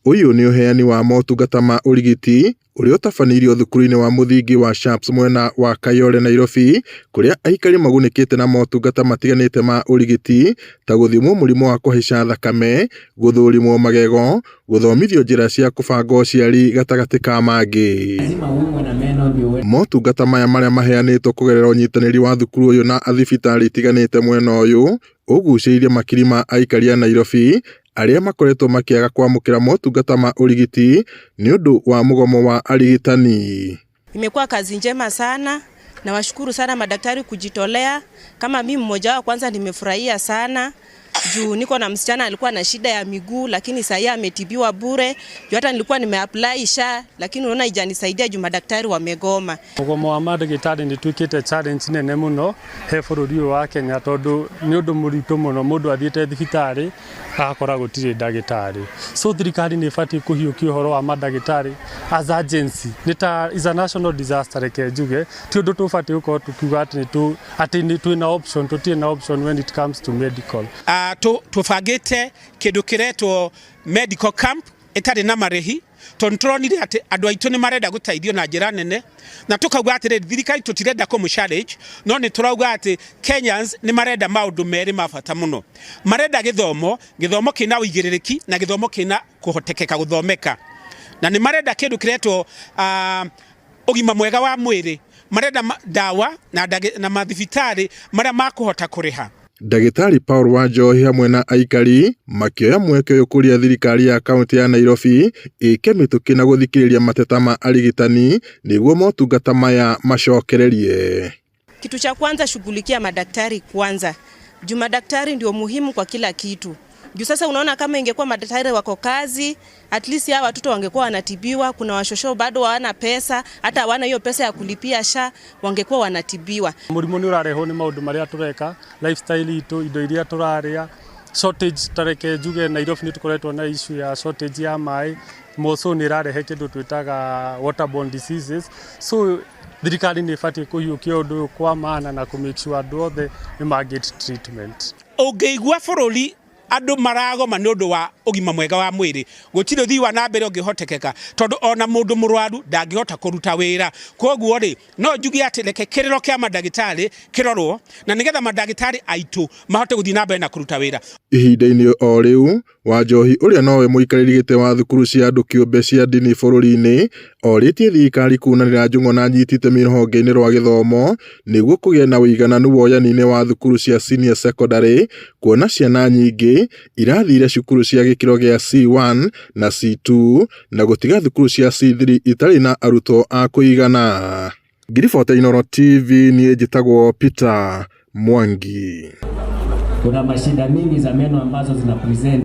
Ũyũ nĩ ũheani wa motungata ma ũrigiti ũrĩa ũtabanĩirio thukuru-inĩ wa mũthingi wa Sharps mwena wa Kayole Nairobi, kũrĩa aikari magunĩkĩte na motungata matiganĩte ma ũrigiti ta gũthimwo mũrimũ wa kũhaica thakame, gũthũrimwo magego, gũthomithio njĩra cia kũbanga ũciari gatagatĩ ka mangĩ. Motungata maya marĩa maheanĩtwo kũgerera ũnyitanĩri wa thukuru ũyũ na athibitarĩ itiganĩte mwena ũyũ, ũgucĩrĩirie makiri ma aikari a Nairobi arĩa makoretwo makĩaga kwamũkĩra motungata ma ũrigiti nĩ ũndũ wa mũgomo wa arigitani. Imekuwa kazi njema sana. Nawashukuru sana madaktari kujitolea. Kama mimi mmoja wao, kwanza nimefurahia sana juu niko na msichana alikuwa na shida ya miguu, lakini sasa ametibiwa bure. Juu hata nilikuwa nimeapply SHA, lakini unaona haijanisaidia juu madaktari wamegoma. Mũgomo wa mandagĩtarĩ nĩ tuĩkĩte challenge nene mũno he bũrũri ũyũ wa Kenya, tondũ nĩ ũndũ mũritũ mũno mũndũ athiĩte thibitarĩ agakora gũtirĩ ndagĩtarĩ. So thirikari nĩ ĩbatiĩ kũhiũkia ũhoro wa mandagĩtarĩ as agency, nĩ ta is a national disaster. Reke njuge ti ũndũ tũbatiĩ gũkorwo tũkiuga atĩ nĩ twĩna option. Tũtirĩ na option when it comes to medical. Tũbangĩte kĩndũ kĩretwo medical camp ĩtarĩ na marĩhi, tondũ tũronire atĩ andũ aitũ nĩ marenda gũteithio na njĩra nene, na tũkauga atĩrĩrĩ, thirikari tũtirenda kũmũ challenge, no nĩ tũrauga atĩ Kenyans nĩ marenda maũndũ merĩ ma bata mũno. Marenda gĩthomo, gĩthomo kĩna ũigĩrĩrĩki na gĩthomo kĩna kũhotekeka gũthomeka, na nĩ marenda kĩndũ kĩretwo ũgima mwega wa mwĩrĩ. Marenda ndawa na mathibitarĩ marĩa makũhota kũrĩha. Ndagĩtarĩ Paul Wanjohi hamwe na aikari makĩoya mweke ũyũ kũria thirikari ya kaunti ya Nairobi ĩke mĩtũkĩ na gũthikĩrĩria mateta ma arigitani nĩguo motungata maya macokererie. Kitu cha kwanza, shughulikia madaktari kwanza, juu madaktari ndio muhimu kwa kila kitu. Juu sasa unaona kama ingekuwa madaktari wako kazi, at least hawa watoto wangekuwa wanatibiwa. Kuna washosho bado hawana pesa, hata hawana hiyo pesa ya kulipia SHA, wangekuwa wanatibiwa. Mũrimũ nĩ ũrarehwo nĩ maũndũ marĩa tũreka, lifestyle itũ, indo iria tũrarĩa, shortage. Ta reke njuge Nairobi nĩ tũkoretwo na issue ya shortage ya maĩ moco, nĩ ĩrarehe kĩndũ twĩtaga waterborne diseases. So thirikari nĩ ĩbatiĩ kũhiũkia ũndũ ũyũ kwa maana na kũ make sure andũ othe nĩ ma get treatment. Ũngĩigua bũrũri andũ maragoma nĩ ũndũ wa ũgima mwega wa mwĩrĩ, gũtirĩ ũthii wa na mbere ũngĩhotekeka, tondũ ona mũndũ mũrwaru ndangĩhota kũruta wĩra. Koguo rĩ, no njuge atĩ reke kĩrĩro kĩa mandagĩtarĩ kĩrorwo na nĩgetha mandagĩtarĩ aitũ mahote gũthiĩ na mbere na kũruta wĩra. Ihinda-inĩ o rĩu, Wanjohi ũrĩa nowe mũikarĩri gĩtĩ wa thukuru cia andũ kĩũmbe cia ndini bũrũri-inĩ orĩtie thirikari kunanĩra njung'o na anyiti itemi rũhonge-inĩ rwa gĩthomo nĩguo kũgĩe na ũigananu woyani-inĩ wa thukuru cia senior secondary, kuona ciana nyingĩ irathire cukuru cia gĩkĩro gĩa C1 na C2 na gũtiga thukuru cia C3 itarĩ na arutwo a kũigana. Ngiribota Inooro TV, niĩ njĩtagwo Peter Mwangi. Kuna mashida mingi za meno ambazo zina present.